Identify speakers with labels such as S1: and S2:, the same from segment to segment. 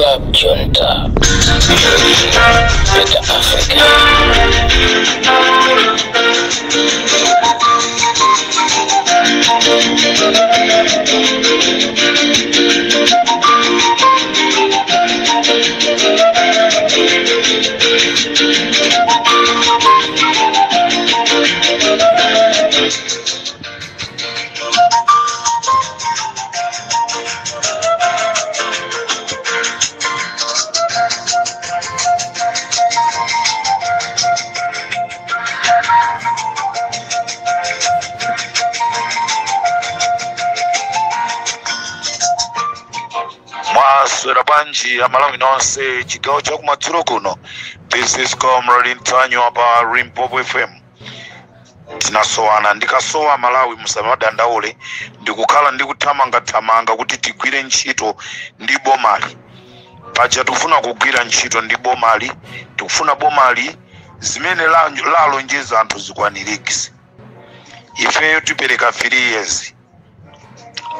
S1: Club Junta, Better Africa.
S2: Mwaswera bwanji Amalawi nonse chigawo chakumadzulo kuno? This is Comrade Ntanyiwa pa Limpopo FM. Tinasowana, ndikasowa Malawi musamadandaule, ndikukhala ndikuthamangathamanga kuti tigwire ntchito ndi bomali. Paja tikufuna kugwira ntchito ndi bomali, tikufuna bomali zimene lalonjeza anthu zikwaniritse. Ifeyo tipereka 3 years,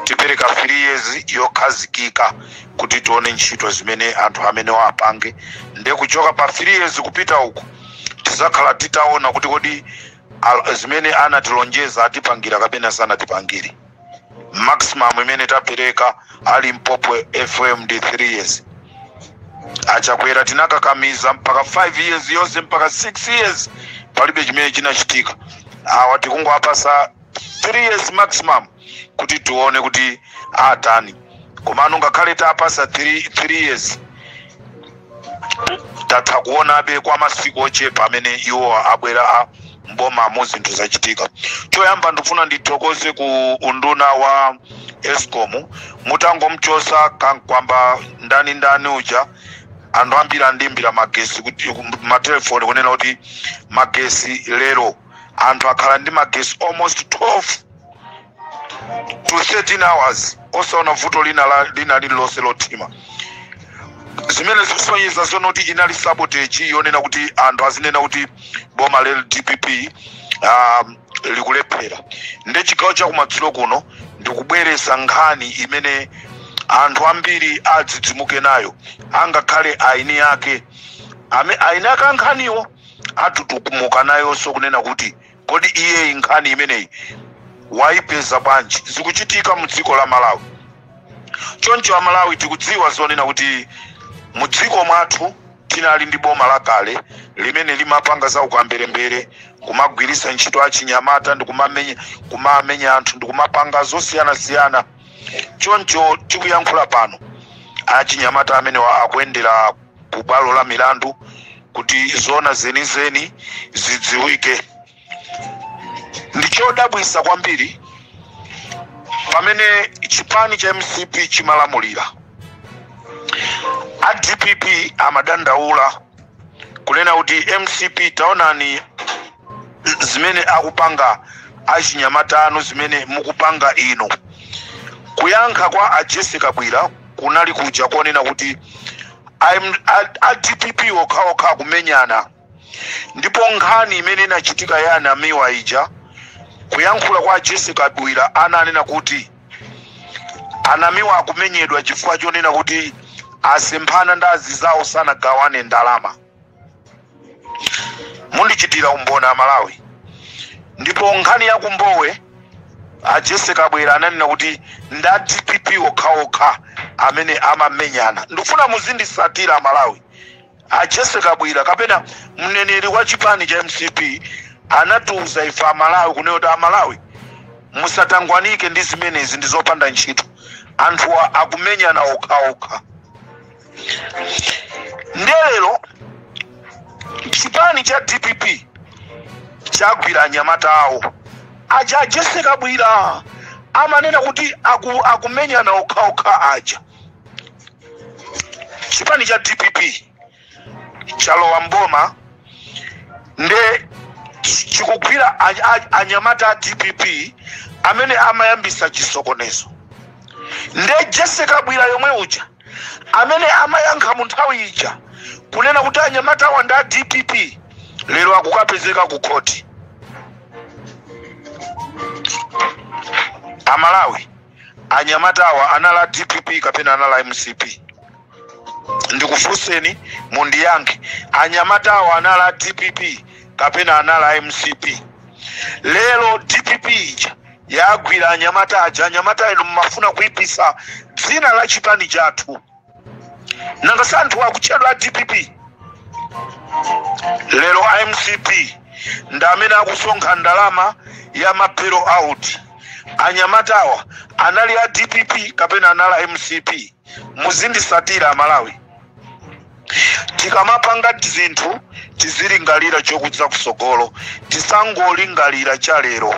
S2: tipereka 3 years yokhazikika kuti tione ntchito zimene anthu amene wapange. Nde kuchoka pa 3 years kupita uku tizakhala titaona kuti kodi zimene anatilonjeza atipangira kapena sanatipangire. Maximum imene tapereka ali Limpopo FM ndi 3 years. Achakwera tinakakamiza mpaka 5 years yonse, mpaka 6 years, palibe chimene chinachitika. Awa tikungowapasa 3 years maximum kuti tione kuti atani. Komano ngakhale tapasa 3 years, tatha kuonabe kwa masiku ochepa amene iwo abwera a mboma zinthu zachitika. Choyamba ndikufuna ndithokoze ku unduna wa Escom, mutangomchosa Kankwamba ndani ndani uja, anthu ambiri andimbira magesi kuti matelefoni kunena kuti magesi lero anthu akhala ndi magesi almost 12 to 13 hours osaona vuto lina lililonse lothima, zimene zikusonyeza zonoti inali sabotage yonena kuti anthu azinena kuti boma la DPP likulephera. Ndi chigawo chakumadzulo kuno ndikubweresa nkhani imene anthu ambiri adzidzimuke nayo, angakhale aini ake aini ake ankhaniwo atutukumuka nayonso kunena kuti kodi iyeyi nkhani imeneyi waipeza bwanji, zikuchitika mu dziko la Malawi. Choncho Amalawi tikudziwa zonena kuti mu dziko mwathu tinali ndi boma lakale limene limapanga za ukamberembere, kumagwirisa ntchito achinyamata ndi kumamenya anthu ndi kumapanga zosiyanasiyana. Choncho tikuyankhula pano achinyamata amene akuyendera ku bwalo la milandu kuti zona zenizeni zidziwike. Ndi chodabwisa kwambiri pamene chipani cha MCP chimalamulira, a DPP amadandaula kunena kuti MCP taonani zimene akupanga achinyamata anu, zimene mukupanga inu. Kuyankha kwa a Jessica Kabwila kunali kuja konena kuti a DPP okhaokha kumenyana. Ndipo nkhani imene inachitika ya Anamiwa ija, kuyankhula kwa Jessica Kabwila ananena kuti Anamiwa akumenyedwa chifukwa chonena kuti asemphana ndi azizawo sanagawane ndalama. Mundichitira umboni Amalawi. Ndipo nkhani ya kumbowe a Jessica Kabwila ananena kuti nda DPP okhaokha amene amamenyana. Ndikufuna muzindisatira Amalawi. A Jessica Kabwila kapena mneneri wa chipani cha MCP anatiuza ife Amalawi kunena kuti Amalawi musatangwanike ndi zimenezi, ndi zopanda ntchito, anthu akumenyana okhaokha. Ndelero chipani cha DPP chagwira anyamata awo aja a Jessica Kabwila amanena kuti akumenyana okhaokha aja. Chipani cha DPP chalowa mboma nde chikugwira anyamata a DPP amene amayambisa chisokonezo. Nde Jessica Kabwila yomwe uja amene amayankha mu nthawi ija kunena kuti anyamata awa ndi a DPP, lero akukapezeka ku khoti. Amalawi, anyamata awa anali a DPP kapena anali a MCP? Ndikufunseni mundiyankhe, anyamatawo anali a DPP kapena anali a MCP? Lero DPP ija yagwira anyamata aja. Anyamata inu mmafuna kuipisa dzina la chipani chathu, nanga si anthu akutchedwa a DPP? Lero a MCP ndi amene akusonkha ndalama ya ma bail out. Anyamatawa anali a DPP kapena anali a MCP? Muzindisatira Amalawi, tikamapanga zinthu tizilingalira chokudza kusogolo, tisangolingalira cha lero.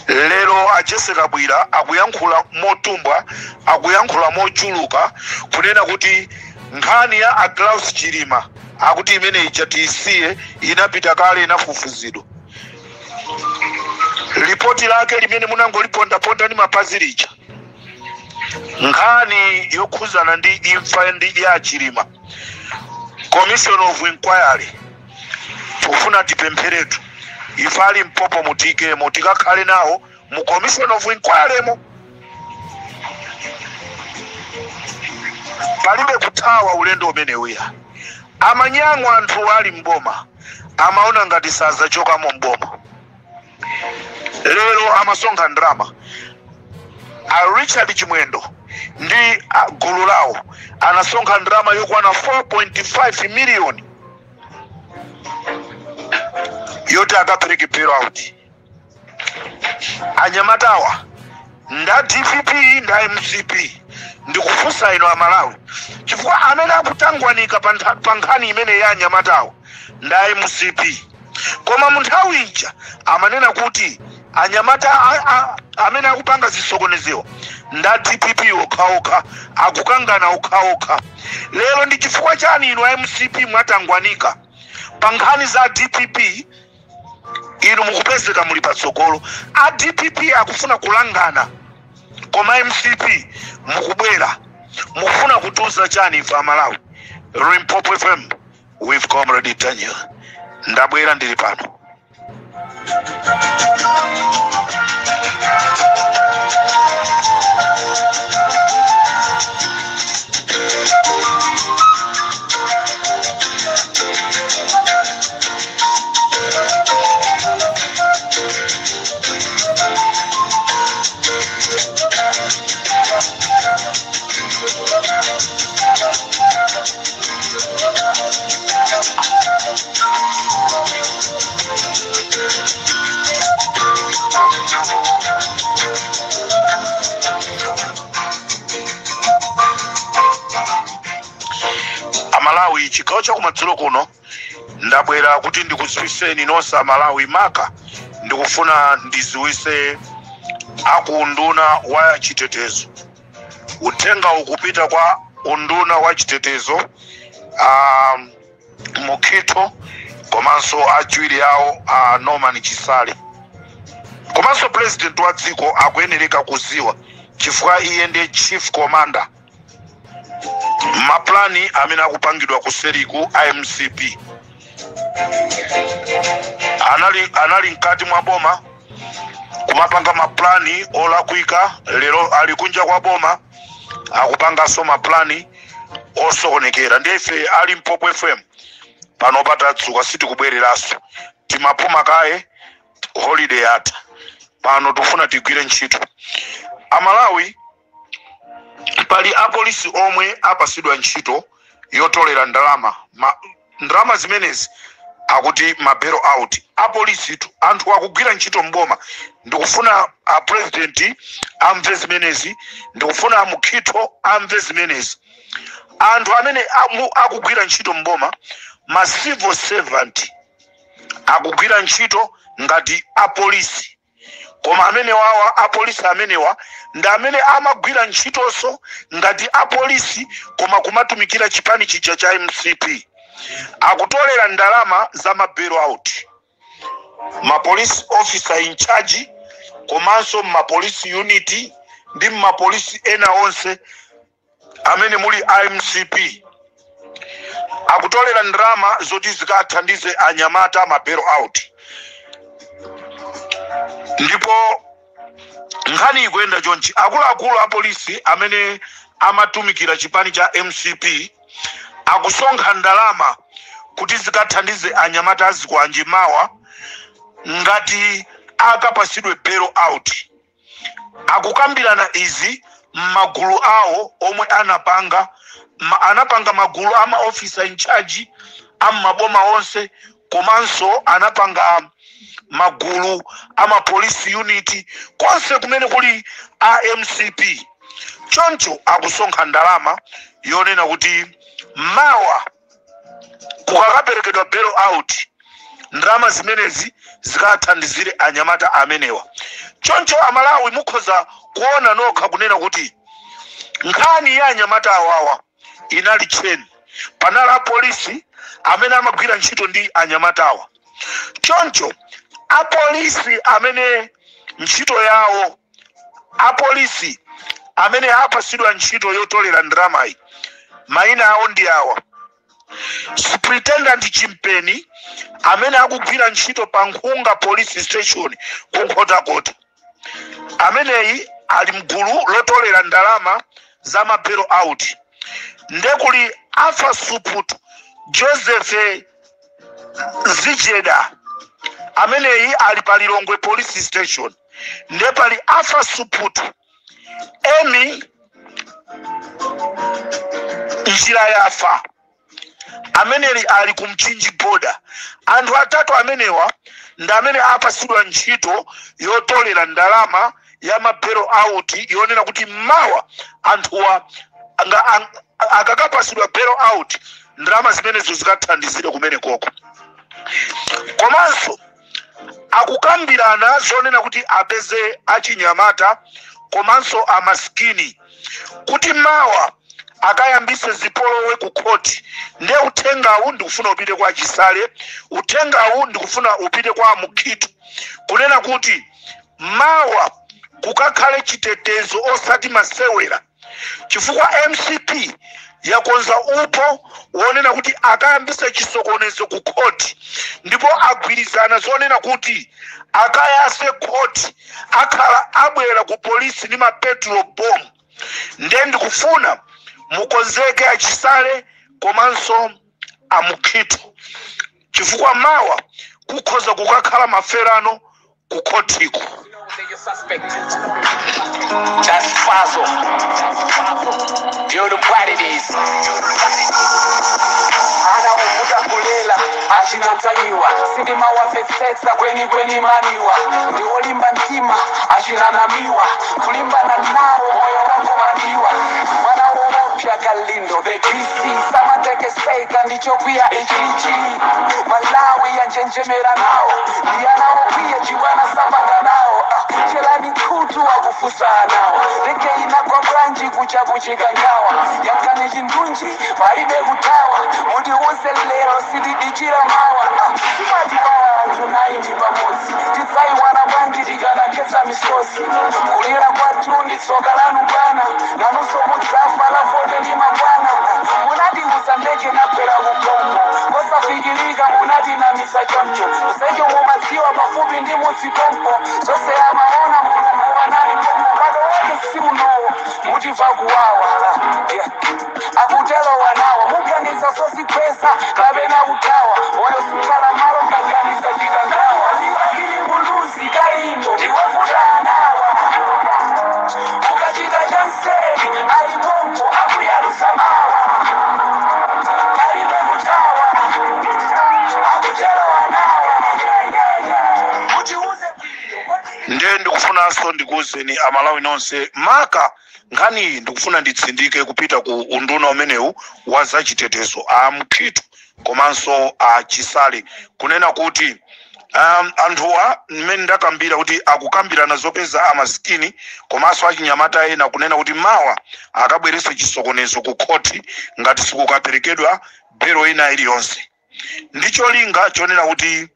S2: Lero a Jessie Kabwila akuyankhula motumbwa, akuyankhula mochuluka, kunena kuti nkhani ya a Klaus Chilima akuti imene ija tiyisiye, inapita kale, inafufuzidwa. Lipoti lake limene munangolipondaponda ndi mapazi lija, nkhani yokhuzana ndi imfa ndi ya Chilima, commission of inquiry, tikufuna tipempheretu ife ali mpopo mutikemo, tikakhale nawo mu commission of inquiry mo. Palibe kuthawa ulendo umene uya. Amanyang'wa anthu ali mboma, amaona ngati sazachokamo mboma. Lero amasonkha ndalama. A Richard Chimwendo ndi gulu lawo anasonkha ndalama yokwana 4.5 miliyoni yoti akapereke bail out. Anyamatawa nda DPP, nda MCP? Ndikufunsa ino Amalawi, chifukwa amene akutangwanika pa nkhani imene ya anyamatawa nda MCP, koma mu nthawi ija amanena kuti anyamata amene akupanga zisokonezewa nda DPP okhaokha, akukangana okhaokha. Lero ndi chifukwa chani inu a MCP mwatangwanika pa nkhani za DPP? Inu mukupezeka muli patsogolo. A DPP akufuna kulangana, koma MCP mukubwera mukufuna kutiuza chani ife Amalawi? Limpopo FM with Comrade Daniel, ndabwera, ndili pano. Amalawi, chigawo chakumadzulo kuno ndabwera kuti ndikudziwiseni nonse Amalawi, maka ndikufuna ndiziwise aku unduna wa chitetezo. Uthenga ukupita kwa unduna wa chitetezo, Mukhito komanso achiwiri awo a Norman Chisale, komanso president wa dziko akuyenereka kuziwa, chifukwa iye ndiye chief commander. Maplani amene akupangidwa kuseriku, iMCP anali mkati mwa boma kumapanga maplani olakwika. Lero ali kunja kwa boma akupanganso maplani osokonekera. Ndiye ife ali Mpopo FM pano patadzuka, sitikubwereranso, timapuma kaye, holiday yatha, pano tikufuna tigwire ntchito. Amalawi, pali apolisi omwe apasidwa ntchito yotolera ndalama, ndalama zimenezi akuti ma bail out. Apolisi tu, anthu akugwira ntchito mboma. Ndikufuna a president amve zimenezi, ndikufuna aMukhito amve zimenezi. Anthu amene akugwira ntchito mboma, ma civil servant, akugwira ntchito ngati apolisi, koma amene wawa apolisi amenewa ndi amene amagwira ntchitonso ngati apolisi koma kumatumikira chipani chija cha MCP, akutolera ndalama za ma bail out. Ma police officer in charge komanso ma police unit ndi mapolisi ena onse amene muli iMCP akutolera ndalama zoti zikathandize anyamata ma bail out. Ndipo nkhani ikuyenda chonchi: akuluakulu apolisi amene Amatumikira chipani cha MCP akusonkha ndalama kuti zikathandize anyamata azikwanje mawa ngati akapasidwe bail out. Akukambirana izi m'magulu awo omwe anapanga anapanga magulu ama officer in charge am'maboma onse, komanso anapanga magulu ama police unit konse kumene kuli a MCP. Choncho akusonkha ndalama yonena kuti mawa kukakaperekedwa bail out, ndalama zimenezi zikathandizire anyamata amenewa. Choncho Amalawi, mukhoza kuona nokha kunena kuti nkhani ya anyamata awawa inali chain. Panali apolisi amene amagwira ntchito ndi anyamatawa. Choncho apolisi amene ntchito yawo, apolisi amene apasidwa ntchito yotolera ndalamayi, mayina awo ndi awa: Superintendent Chimpeni, amene akugwira ntchito pa Nkhunga Police Station ku Nkhotakota. Ameneyi ali mgulu lotolera ndalama za ma bail out. Ndekuli Alpha Supt Joseph Zijeda, ameneyi ali pa Lilongwe Police Station. Nde pali Alpha Supt Emi Njira Yafa, ameneli ali ku Mchinji border. Anthu atatu amenewa ndi amene apasidwa ntchito yotolera ndalama ya ma bail out, yonena kuti mawa anthuwa akakapasidwa bail out, ndalama zimenezo zikathandizire kumene koko. Komanso akukambirana zonena kuti apeze achinyamata komanso amaskini kuti mawa akayambise zipolowe ku khoti. Ndiye uthengawu ndikufuna upite kwa Chisale, uthengawu ndikufuna upite kwa Mukhitu, kunena kuti mawa kukakhale chitetezo, osati masewera, chifukwa MCP yakonza upo wonena kuti akayambise chisokonezo ku khoti, ndipo agwirizana zonena kuti akayase khoti, akhala abwera ku polisi ndi ma petrol bomb. Ndiye ndikufuna mukonzeke, Achisale komanso Amukhitu, chifukwa mawa kukhoza kukakhala maferano ku khotiko.
S1: Suspect. That's Fazo. You know what it is. Ana ovuta kulela achinataliwa, sindimawamvetsetsa kwenikweni maniwa, ndiolimba mtima achinanamiwa, kulimbana nawo moyo wangu maniwa, mwana wopya Kalindo the DC samatekeseka, ndichokwiya ichichi. Malawi yanjenjemera nawo, ndiyanaokwiya chiwana sapanga nawo. Ah, chelani khutu wakufusa nawo, ndege inagwa bwanji kucha kuchikangawa? Yankani chindunji, palibe kutawa, mutiuze lero, sitidichira mawa. Ah, timati wawa anthu nayi ndi pamodzi, tidzaiwana bwanji tikanakhetsa misozi? Kulira kwathu ndi tsoka lanu bwana, nanunso mudzafa la 40 ndi mabwana. Munatiuza ndege nakwera kugongo kosafikirika, munatinamisa choncho msecho mumadziwa pafupi ndi mudzi pompo, zonse amaona Mulungu anali pompo, pano wake simunowo mutimva kuwawa. Yeah. Akutelo wanawa muganiza zozikweza kapena kutawa, moyo sukhala malo kaganiza chikangawa ili muluzi Kalindo ndiwavutanawa, ukachita chanseri alipompo akuyalusa mawa, palibe kutawa, akutelo wanawa mutiuze.
S2: Ndiye ndikufunanso ndikuwuzeni Amalawi nonse, maka nkhaniyi ndikufuna nditsindike kupita ku unduna umenewu wa zachitetezo, a Mkhitu komanso a Chisale, kunena kuti anthuwa mmene ndakambira kuti akukambirana zopeza amasikini komanso achinyamata ena, kunena kuti mawa akabwerese chisokonezo ku khoti ngati sikukaperekedwa belo ina iliyonse, ndi cholinga chonena kuti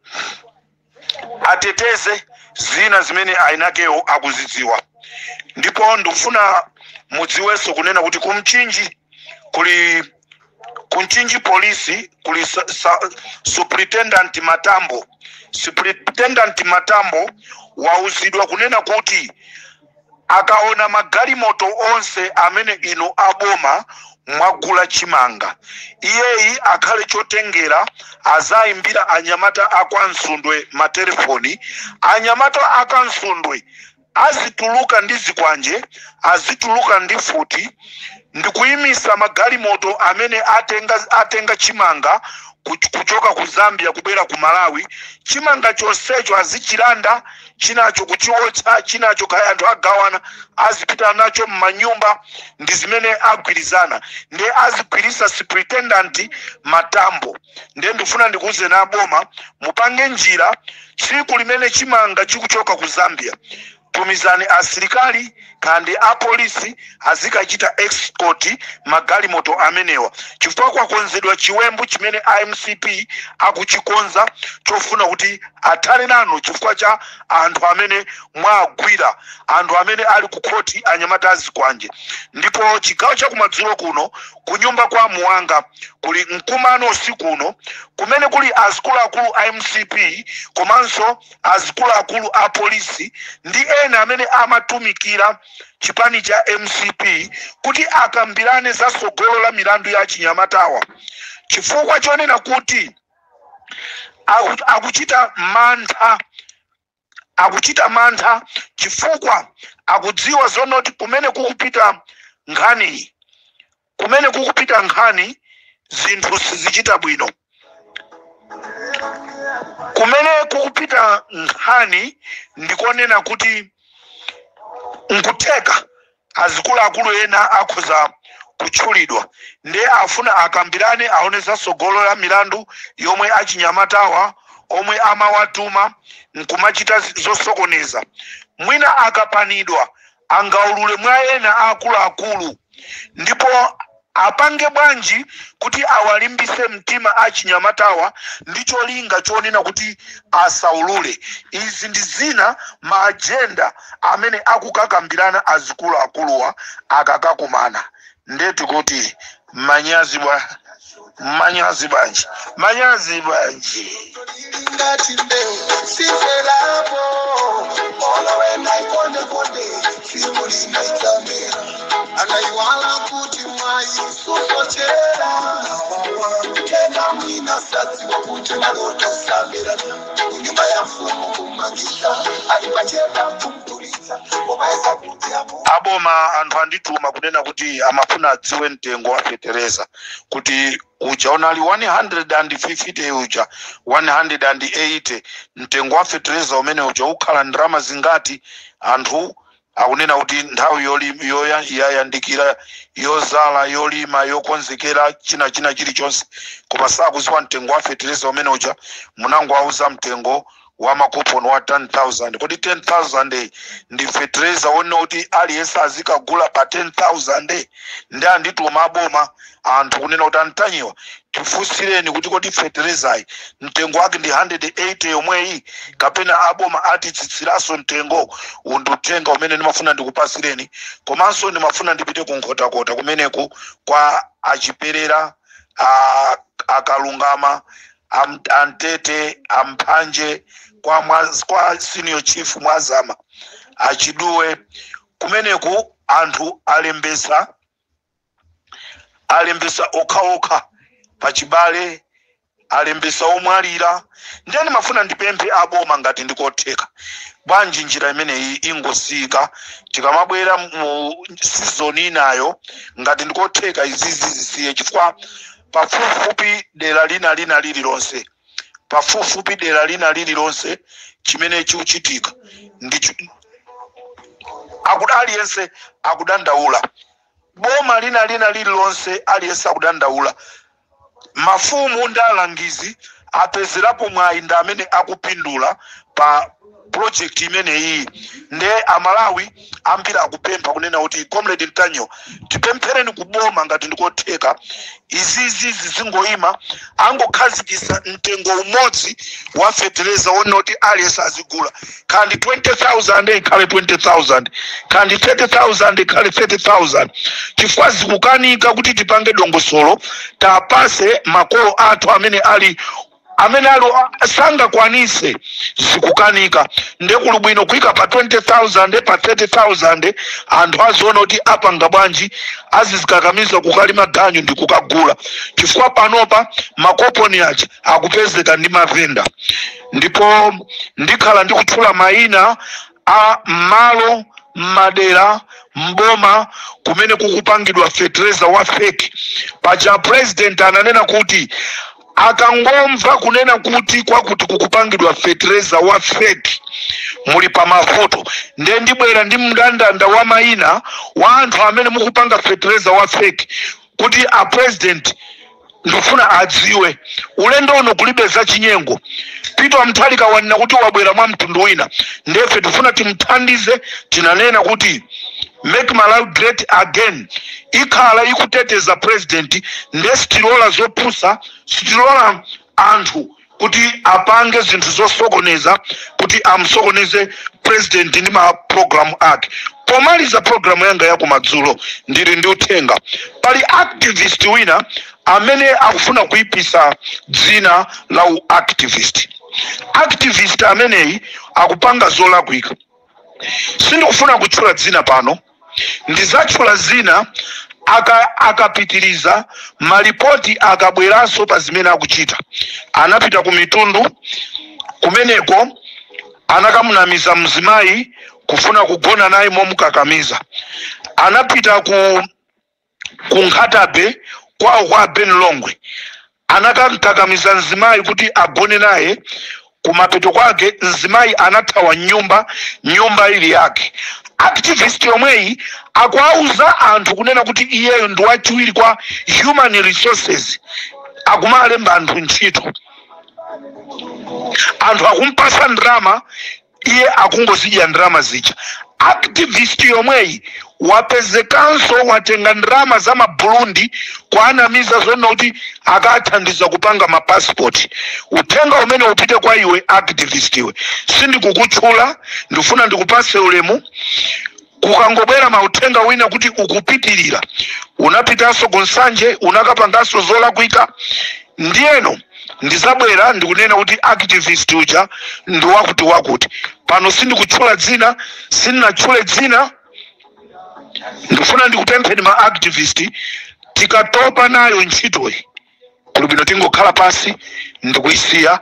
S2: ateteze zina zimene ainakewo akuzidziwa. Ndipo ndikufuna mudziwenso kunena kuti kumchinji kuli, kumchinji polisi kuli Superintendent Matambo. Superintendent Matambo wauzidwa kunena kuti Akaona magalimoto onse amene inu aboma mwagula chimanga, iyeyi akhale chotengera, azayimbira anyamata akwansundwe matelefoni. Anyamata akansundwe azituluka ndi zikwanje, azituluka ndi futi ndikuyimisa magalimoto amene atenga chimanga kuchoka ku Zambia kubwera ku Malawi. Chimanga chonsecho azichilanda, chinacho kuchiotcha, chinacho kaya anthu agawana, azipita nacho m'manyumba. Ndi zimene agwirizana, ndiye azigwirisa Superintendent Matambo. Ndiye ndifuna ndikuuze na boma, mupange njira, tsiku limene chimanga chikuchoka ku Zambia, tumizani asilikali kandi apolisi azikachita escort magalimoto amenewa, chifukwa kwakonzedwa chiwembu chimene IMCP akuchikonza chofuna kuti athane nanu chifukwa cha anthu amene mwagwira, anthu amene ali ku khoti, anyamata azikwanje. Ndipo chigawo chakumadzulo kuno, kunyumba kwa Muwanga, kuli mkumano usiku uno kumene kuli azikuluakulu a MCP komanso azikuluakulu a polisi ndi ena amene amatumikira chipani cha MCP kuti akambirane za tsogolo la milandu ya chinyamatawa, chifukwa chonena kuti akuchita mantha, akuchita mantha chifukwa akudziwa zonoti kumene kukupita nkhani, kumene kukupita nkhani, zinthu sizichita bwino. Kumene kukupita nkhani ndikonena kuti nkutheka azikuluakulu ena akhoza kutchulidwa. Ndiye afuna akambirane, aone za tsogolo la milandu yomwe achinyamatawa omwe amawatuma nkumachita zosokoneza. Mwina akapanidwa angaulule mwa ena akuluakulu, ndipo apange bwanji kuti awalimbise mtima achinyamatawa ndi cholinga chonena kuti asaulule. Izi ndi zina ma agenda amene akukakambirana azikuluakuluwa akakakumana. Ndetu kuti manyazi bwa, manyazi bwanji, manyazi bwanji.
S1: Ngati mbewu siferapo, olowena ikondekonde tsiku lina idzamera. Anaiwala kuti mwayi susochera, tena mwina sadziwa kuti maloto samerana. Kunyumba ya mfumu kumangisa alipacheda kumtuliza pomaesa kuti amu
S2: Aboma, anthu andituma kunena kuti amafuna adziwe mtengo wa fetereza, kuti uja unali 150, uja 180, mtengo wa fetereza umene uja ukhala ndalama zingati? Anthu akunena kuti nthawi yayandikira, yozala, yolima, yokonzekera china china chilichonse, koma sakuziwa mtengo wa fetereza umene uja. Munangowauza mtengo wa makuponi wa 10,000. Kodi 10,000 ndi fetereza wonena kuti aliyense azikagula pa 10,000? Ndi andituma aboma anthu kunena kuti, "Antanyiwa, tifunsireni kuti kodi feterezayi mtengo wake ndi 180 yomweyi kapena aboma atitsitsiranso mtengo?" Uwu ndi uthenga umene ndimafuna ndikupasireni. Komanso ndimafuna ndipite ku Nkhotakota kumeneku kwa Achiperera, Akalungama, Antete, Amphanje, kwa Senior Chief Mwazama, Achiduwe. Kumeneku anthu alembesa okhaokha pachibale, alembesa omwalira. Ndiye ndimafuna ndipemphe aboma, ngati ndikotheka bwanji njira imeneyi ingosika, tikamabwera mu season inayo, ngati ndikotheka izizi zisiye, chifukwa pafupifupi dera lina lina lililonse, pafupifupi dera lina lililonse, chimene chikuchitika ndi akuti aliyense akudandaula. Boma lina lina lililonse, aliyense akudandaula. Mafumu ndi alangizi apezerapo mwayi, ndi amene akupindula pa project imeneyi. Nde Amalawi ambiri akupempha kunena kuti, "Comrade Ntanyo, tipemphereni kuboma, ngati ndikotheka izizi zizingoyima, angokhazikisa mtengo umodzi wa fetereza wonena kuti aliyense azigula, kandi 20,000 ikhale 20,000, kandi 30,000 ikhale 30,000, chifukwa zikukanika kuti tipange dongosolo, tapase makolo athu amene ali Amene ali sangakwanise, zikukanika. Ndekuli bwino kuyika pa 20,000, pa 30,000, anthu aziona kuti apanga bwanji, azizikakamiza kukalima ganyu ndi kukagula, chifukwa panopa makoponi aja akupezeka ndi mavenda. Ndipo ndikhala ndikutchula mayina a malo, m'madera, mboma kumene kukupangidwa fetereza wa fake. Paja president ananena kuti akangomva kunena kuti kwakuti kukupangidwa fetereza wa fake, muli pa mavuto. Nde ndibwera ndi mndandanda wa mayina wa anthu amene mukupanga fetereza wa fake, kuti a president ndifuna adziwe, ulendo uno kulibe zachinyengo. Peter Mutharika wanena kuti wabwera mwa mtundu wina, ndefe tifuna timthandize. Tinanena kuti Make Malawi Great Again ikhala ikuteteza president, nde sitilola zopusa, sitilola anthu kuti apange zinthu zosokoneza, kuti amsokoneze president ndi ma program ake. Pomaliza program yanga ya kumadzulo, ndili ndi uthenga. Pali activist wina amene akufuna kuyipisa dzina la activist. Activist ameneyi akupanga zolakwika. Sindikufuna kutchula dzina pano, ndizatchula zina akapitiriza, malipoti akabweranso pa zimene akuchita. Anapita ku Mitundu, kumeneko anakamunamiza mzimayi kufuna kugona naye momukakamiza. Anapita ku Nkhata Bay kwawo kwa Ben Longwe, anakamkakamiza mzimayi kuti agone naye. Kumapeto kwake mzimayi anathawa nyumba, nyumba ili yake. Activist yomweyi akuauza anthu kunena kuti iyeyo ndi wachiwiri kwa human resources, akumalemba anthu ntchito, anthu akumpasa ndrama, iye akungozidya ndrama zija. Activist yomweyi wapezekanso watenga ndrama za Maburundi kuanamiza zonena kuti akathandiza kupanga mapasipoti. Uthenga umene upite kwa iwe activist iwe, sindikukutchula, ndifuna ndikupase ulemu. Kukangobwera mauthenga wina kuti ukupitirira, unapitanso ku Nsanje, unakapanganso zolakwika, ndiyeno ndizabwera ndikunena kuti activist uja ndi wakuti wakuti. Pano sindikutchula dzina, sindinatchule dzina. Ndifuna ndikupempheni ma activist, tikatopa nayo ntchitoyi, kuli bwino tingokhala pasi ndikuyisiya,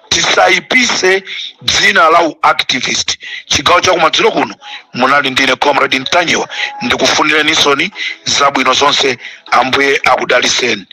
S2: tisayipise dzina la activist. Chigawo chakumadzulo kuno munali ndine Comrade Ntanyiwa. Ndikufunireni zabwino zonse, Ambuye akudaliseni.